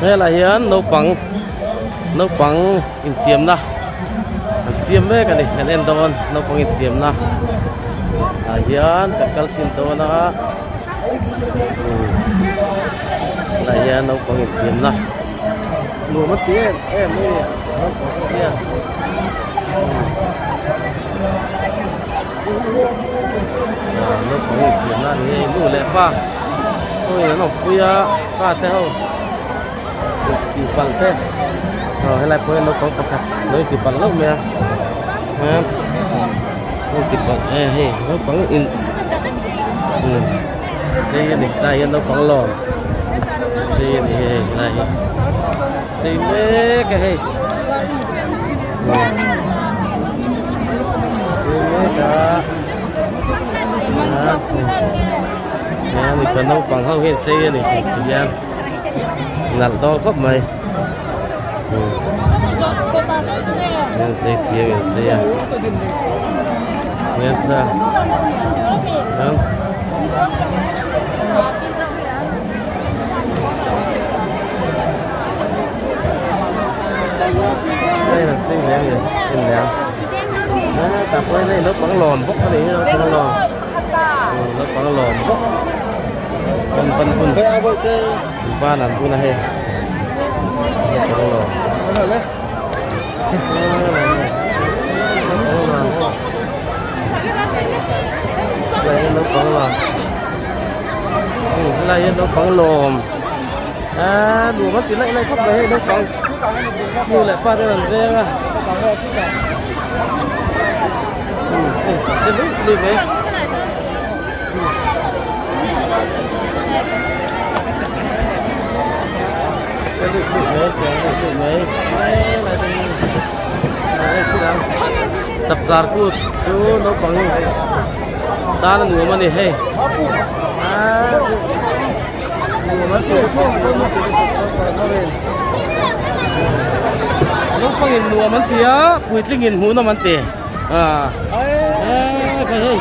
Helai hian naupang naupang infiamna an siam mek a ni kan en dawn naupang infiamna ah hian kan kal chhin dawn a helai hian naupang infiamna nuam a ti em em mai a ni naupang ho hian. Naupang infiamna a ni hei nu leh pa ho in an awmpui a fa te ho tih palh te aw helai pawh hian naupang pakhat lo inti palh hlauh mai a inti palh e hei naupang in chei a ni tlaiah hian naupang lawm chei a ni hei helai hi chei mek a hei. Chei mek a mipa naupang ho hian chei a ni tihian nalh dawn khawp mai hian chei thiam in chei a hian chuan Đây là chei hle a ni en leh a tah pawh hian hei naupang lawm bawk a ni hi naupang lawm naupang lawm bawk an ban hun ban an bun a hei naupang lawm naupang lawm helai hian naupang lawm a nuam a ti laih laih khawp mai hei naupang nu leh pa ten an veng a hei che luih luih mai che luih luih mai che luih luih mai helai te hi hei chhun ang chapchar kut chu naupang tan a nuam a ni hei Naupangin nuam an ti a, puitlingin hmuhnawm an ti. Ah, eh, hei hei,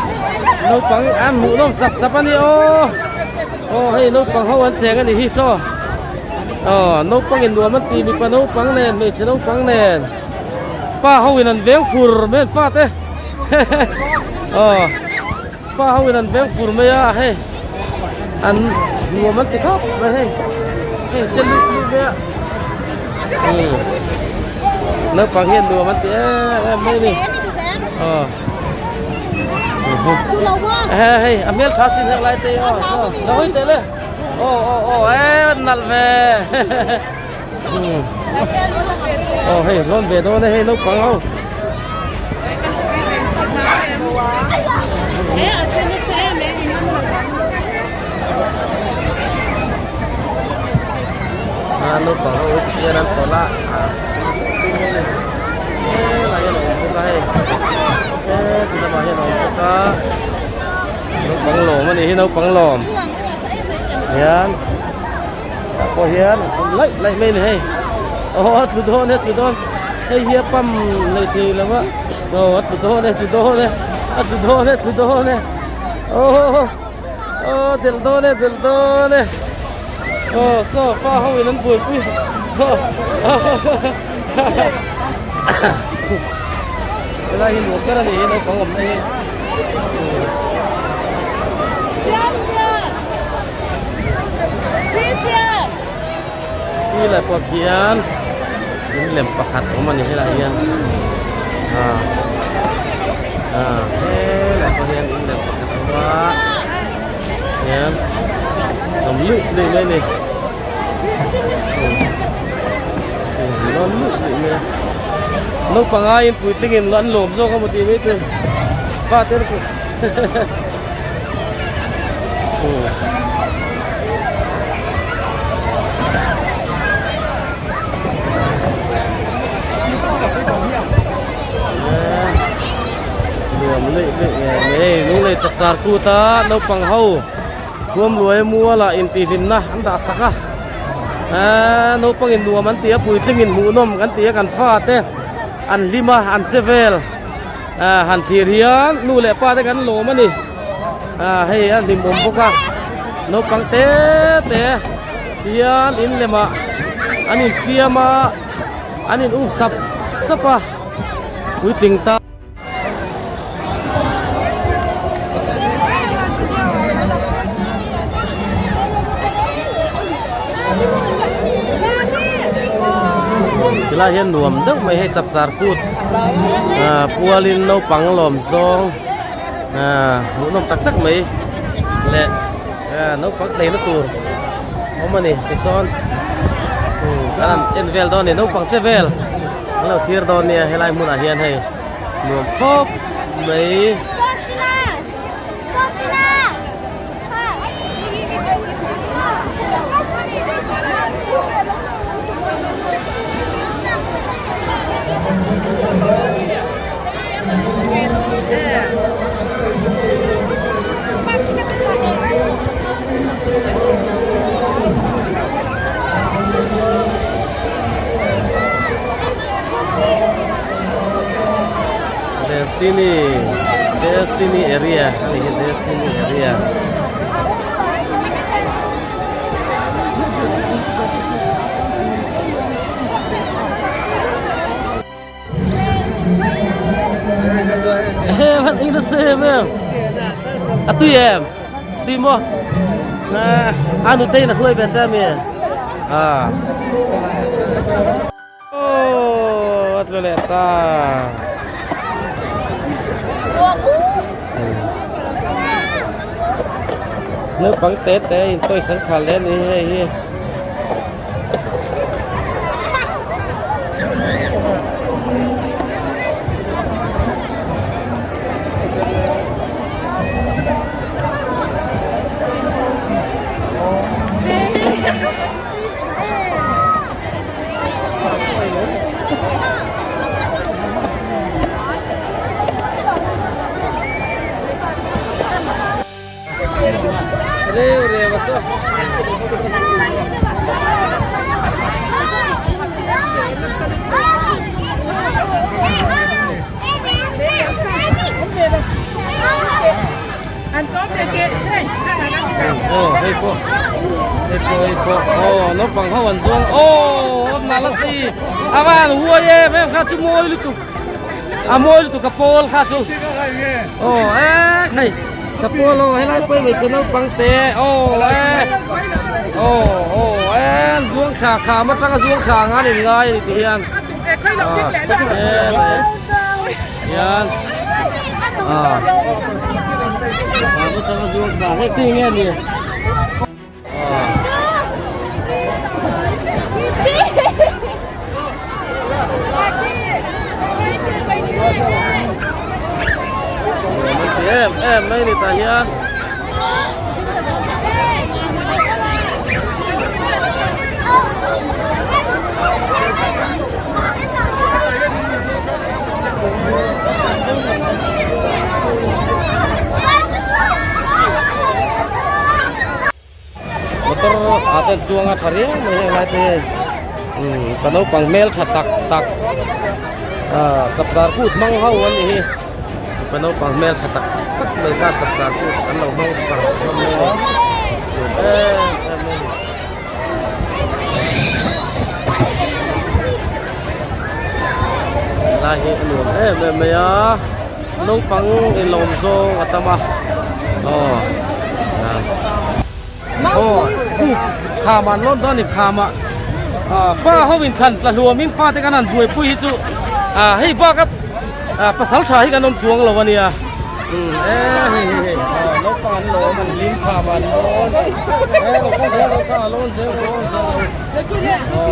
naupang an hmuhnawm sap sap a ni aw. Aw hei naupang ho an cheng a ni hi saw. Aw, naupangin nuam an ti mipa naupang nen, hmeichhe naupang nen. Pa ho in an veng fur mai an fate. Aw. Pa ho in an veng fur mai a hei an nuam an ti khawp mai hei hei che luih luih mai a umm naupang hian nuam an ti em em mai a ni aw he hei a hmel tha sin hek lai te aw saw la hawi teh le aw aw aw e nalh ve aw hei rawn ve dawn e hei naupang ho. A naupang ho hi tihian an tawlh a helai hian a awm bawk a hei heti lamah hian a awm bawk a naupang lawm a nih hi naupang lawm hian tah pawh hian laih laih mai a ni hei aw a tlu dawn e a tlu dawn hei hi a pump nei thei lo a aw a tlu dawn e a tlu dawn e a tlu dawn e a tlu dawn e aw aw delh dawn e delh dawn e aw saw pa ho in an buaipui helai hi nuam ber a ni hi naupang awmna hi. Ti lai pawh khian in lem pakhat awm a ni helai hian ah ah helai pawh hian in lem pakhat a awm a hian awm luih luih mai a ni lawn luih luih mai a naupang aiin puitlingin an lawm zawk a maw tih mai chu fate pawh. Nuam luih luih ngei mai hei lunglei chapchar kut a naupang ho thuam luai mual ah intihhlimna an dah sak a eee naupang in nuam an ti a puitling in hmuhnawm kan ti a kan fate an hlim a an che vel. Ah han thlir hian nu leh pa te kan lawm a ni ah hei a hlimawm bawk a naupang te te hian in lemah. An infiam a, an in um sap sap a, puitling ta. Tilai hian nuam deuh mai hei chapchar kut ah pualin naupang lawm zawng ah hmuhnawm tak tak mai leh ah naupang tleina tur awm a ni tisawn kan han en vel dawn a ni naupang che vel an lo thlir dawn nia helai hmunah hian hei. Nuam khawp mai. Destiny Destiny area a ni hi Destiny area. He van eng nasa em em a tui em tui maw a nutei in a hruai ve che ami a. Aww a tlu leh ta. Naupang te te in toys an khal leh a ni hei hi. Reu reu a saw. Aw hei pawh hei pawh hei pawh aw naupang ho an zuang aw an nalh a si a van huai em em kha chu mawi lutuk a mawi lutuk a pawl kha chu aw e hei ka pawl aw helai pawh hmeichhe naupang te aw e aw aw e an zuang thla kham atanga zuang thla ang an inngai a ni ti hian hian ah hei ti nge ni em em mai ni tah hian Motor ah te chuang a tha riau mai heng lai te hi umm ka naupang hmel tha tak tak ah chapchar kut hmang ho an nih hi ka naupang hmel tha tak tak mai kha chapchar kut an lo hmang far hlawm mai a ni em em mai a ni. Lai hi a nuam em em mai a naupang inlawm zawng a tam a aw aw kuk kham an lawn dawn a ni kham ah pa ho in thlan tla hluam in fate kan han buaipui hi chu ah hei bak a pasal tha hi kan awm chuang lo a nia. Umm e hei hei hei aw naupang an lawm an hlim kham an lawn e lo kal zel lo kal a lawn zel lo lawn zel lo aw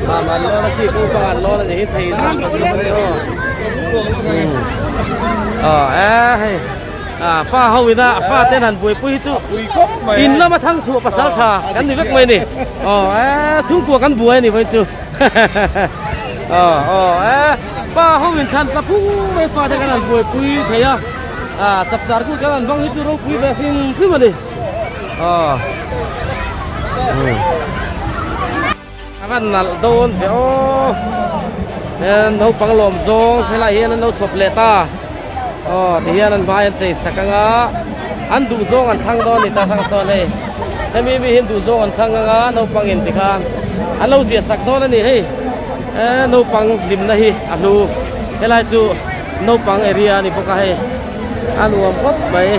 kham an lawn a khi naupang an lawn a ni hi thei zat zat hlawm a ni aw aw e hei. Ah pa ho ina fa ten han buaipui hi chu in lama thang chhuah pasal tha kan ni vek mai ni aw e chhungkua kan buai a ni vawiin chu aw aw e pa ho in thlan tla phung mai fa te kan han buaipui thei a ah chapchar kut kan han bang hi chu ropui ve hrim hrim a ni aw A van nalh dawn ve aw he naupang lawm zawng helai hian an lo chhawp leh ta. Aw ti hian an hmai an chei sak anga an duh zawng an thlang dawn a ni ta hrang sawn hei hemi mi hian duh zawng an thlang anga naupang in tikhan an lo ziah sak dawn a ni hei eh naupang hlimna hi a hlu helai chu naupang area a ni bawk a hei a nuam khawp mai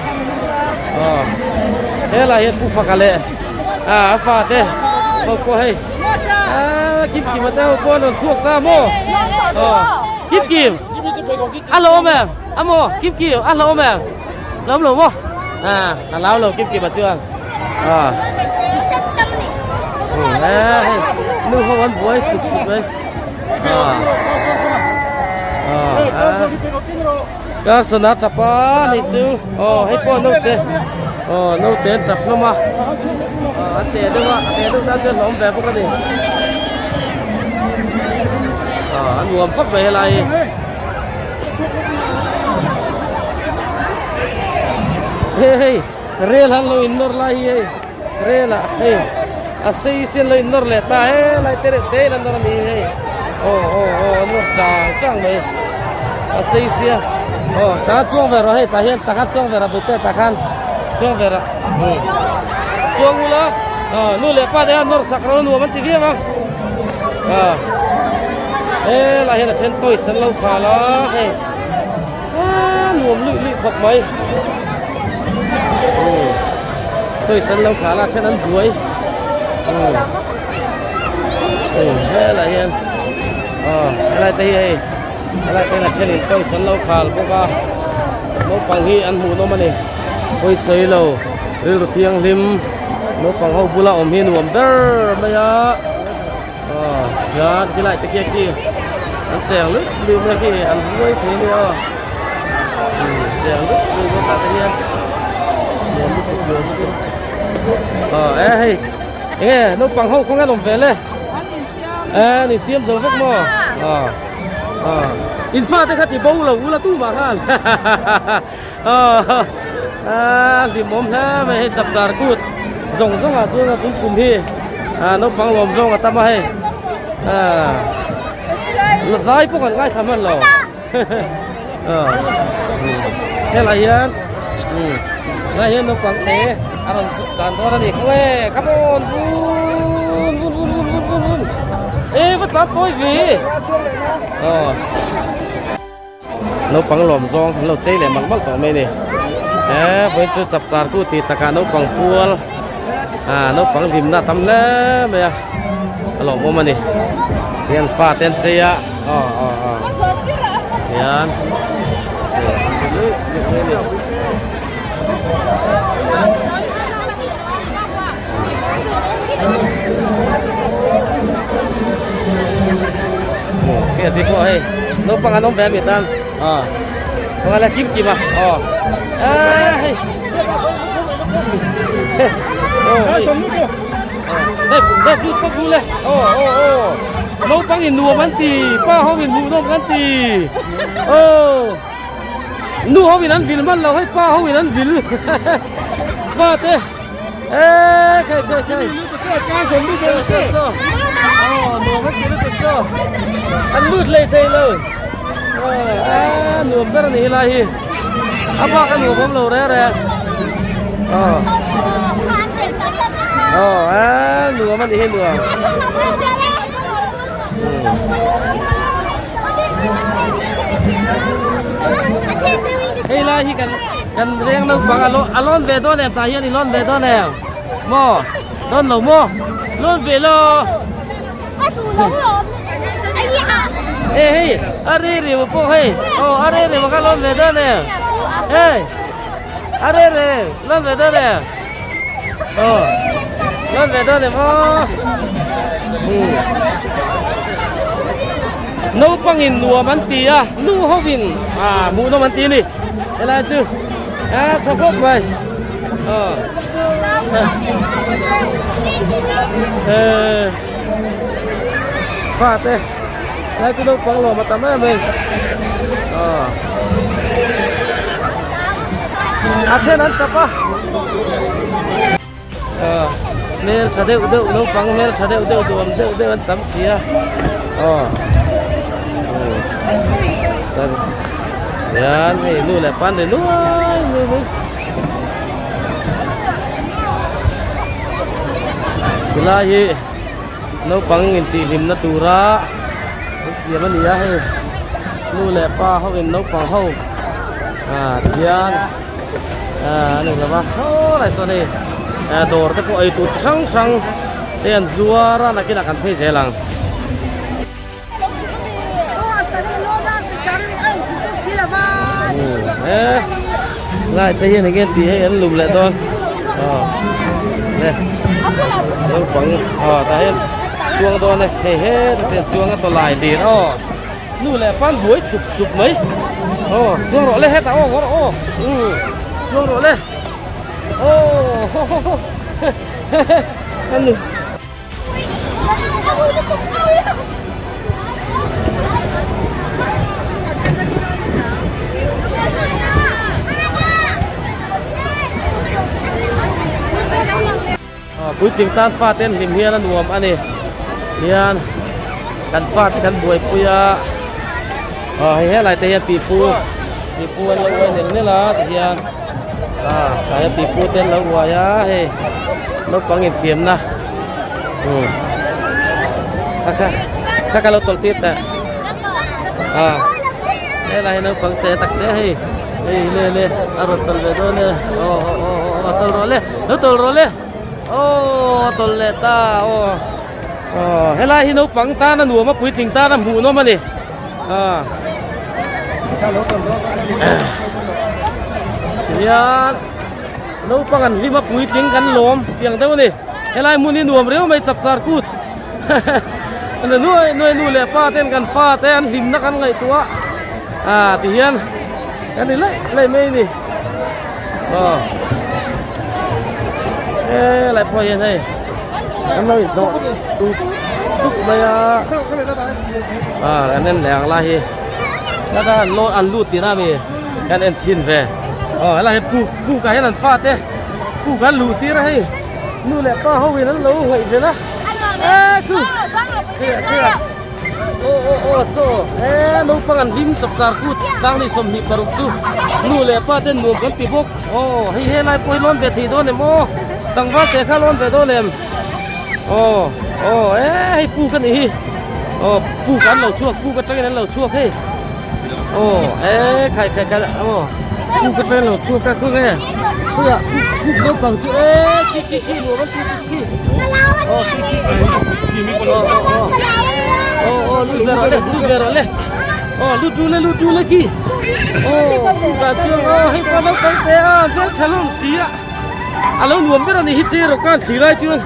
aw helai hian pu faka leh ah a fate ho pawh hei ah kim kima te ho pawh an rawn chhuak ta maw aw kim kim. A hlauhawm em? A maw? Kim Kim, a hlauhawm em? Hlauhawm lo maw? À, a lau lo Kim Kim a chuan. À. Ừ, ê, hei, nu ho an buai sup sup mai. À. À, à. Carson a tap a ni chu. Aw, hei pawh naute. Aw, naute an tap hlawm a. An teh deuh a, a teh deuh tan chuan hlauhawm ve bawk a ni. A nuam khawp mai helai hi. Hei hei rel han lo in nawr lai hi hei rel ah hei a sei sen lo in nawr leh ta helai te reuh te in an nawr a ni hi hei aw aw aw an nawr chang chang mai a sei sia aw tah chuang ve rawh hei tah hian tah khan chuang ve rawh bawihte tah khan chuang ve rawh chuang ula aw nu leh pa te khan nawr sak rawh nuam an ti viau ang ah helai hian a then toys an lo khal a hei ah nuam luih luih khawp mai toys an lo khal a then an buai helai hian aw helai te hi hei helai te hian a thenin toys an lo khal bawk a naupang hi an hmuhnawm a ni pawisawi lo rilru thianghlim naupang ho bula awm hi nuam ber mai a. Aw hian khilai te khi khi an cheng luih luih mai khi an ruai thei ania aw umm cheng luih luih mai tah te hian nuam lutuk nuam lutuk aw e hei enge naupang ho khawnge an awm ve le e an infiam zo vek maw aw aw in fate kha ti bo lo ula tumah khan aw a hlimawm hle mai hei chapchar kut zawng zawng ah chuan a tun kum hi ah naupang lawm zawng a tam a hei ah la zai pawh kan ngaithla hman lo ah helai hian um helai hian naupang te a rawn dan dawn a ni khaw e come on vun vun vun vun vun vun e va tlan tawi ve aw. Naupang lawm zawng an lo chei leh malh malh tawh mai a ni. He vawiin chu chapchar ku tih takah naupang pual ah naupang hlimna a tam hle mai a a lawmawm a ni. Hian fate an chei a aw aw aw hian Khi a ti pawh hei naupang an awm ve a mi tan aw khawngaih la kim kim a aw eee hei aw hei hei hei lut pawp lut le aw aw aw naupang in nuam an ti pa ho in hmuhnawm kan ti aw nu ho in an vil hman lo hei pa ho in an vil fate Ê, khei khei khei. So, oh, nuam an ti lutuk so. An lut lei thei lo. A nuam ber a ni helai hi. A bak a nuam awm lo reng reng. Oh. Oh, a nuam a ni hi nuam. Hei lai hi kan kan reng naupang a a lawn ve dawn em tah hian i lawn ve dawn em maw dawn lo maw lawn ve lo e hei a ri ri pawh hei aw a ri ri kha lawn ve dawn em hei a ri ri lawn ve dawn em aw lawn ve dawn em aw naupangin nuam an ti a nu hovin ah hmuhnawm an ti a ni helai chu a tha khawp mai aw eh fate helai chu naupang lawm a tam em em aw a then an tap a hmel tha deuh deuh naupang hmel tha deuh deuh duhawm deuh deuh an tam si a aw. Hian hei nu leh pa an ri nuai nuai mai. Helai hi naupang intihhlimna tura an siam a ni a hei nu leh pa ho in naupang ho ah tihian ah an englo va hawlai sawn hei ah dawr te pawh eitur chi hrang hrang te an zuar a nakinah kan phei zel ang. Lai te hian enge tih hei an lum leh dawn le naupang aw tah hian chuang dawn e hei heta te chuang a tawlai lir aw nu leh pa an buai sup sup mai aw chuang rawh le hetah aw ngaw rawh aw chuang rawh le aw ho ho ho an nu. Puitling tan fate an hlim hian a nuam a ni hian kan fate kan buaipui a aw hei helai te hian pipu pipu an lo uai nel nel a tihian ah tah hian pipu te an lo uai a hei naupang infiamna umm kha kha kha ka lo tawlh tir teh ah helai hi naupang te tak te hei hei le le a rawn tawlh ve dawn e aw aw aw aw a tawlh rawh le lo tawlh rawh le aw a tawlh leh ta aw aw helai hi naupang tan a nuam a puitling tan a hmuhnawm a ni. Tihian naupang an hlim a puitling kan lawm tiang deuh a ni helai hmun hi nuam riau mai chapchar kut nuai nuai nu leh pa ten kan fa te an hlimna kan ngaihtuah a tihian kan ri laih laih mai a ni aw helai pawh hian hei an lo inhnawh tuk tuk mai a. Ah kan en leh ang lai hi lata an lo an lut tihna ami kan en thin ve aw helai hi puk puk ah hian an fate puk an luh tir a hei nu leh pa ho in an lo ngaih vel a e khu khawiah khawiah aw aw aw saw e naupang an hlim chawp char kut sangni 26 chu nu leh pa ten nuam kan ti bawk aw hei helai pawh hi lawn ve thei dawn em aw tlangval te kha lawn ve dawn em. Aw aw e hei puk a nih hi aw puk an lo chhuak puk atangin an lo chhuak hei aw e khai khai khai aw puk atangin an lo chhuak a khawnge khawiah puk naupang chu e khi khi khi nuam an ti khi aw khi khi aw aw aw aw aw lut ve rawh le lut ve rawh le aw lut du le lut du le khi aw puk ah chuan aw hei pa naupang te a hmeltha hlawm si a a lo nuam ber a ni hi che rawh khan thli lai chuan.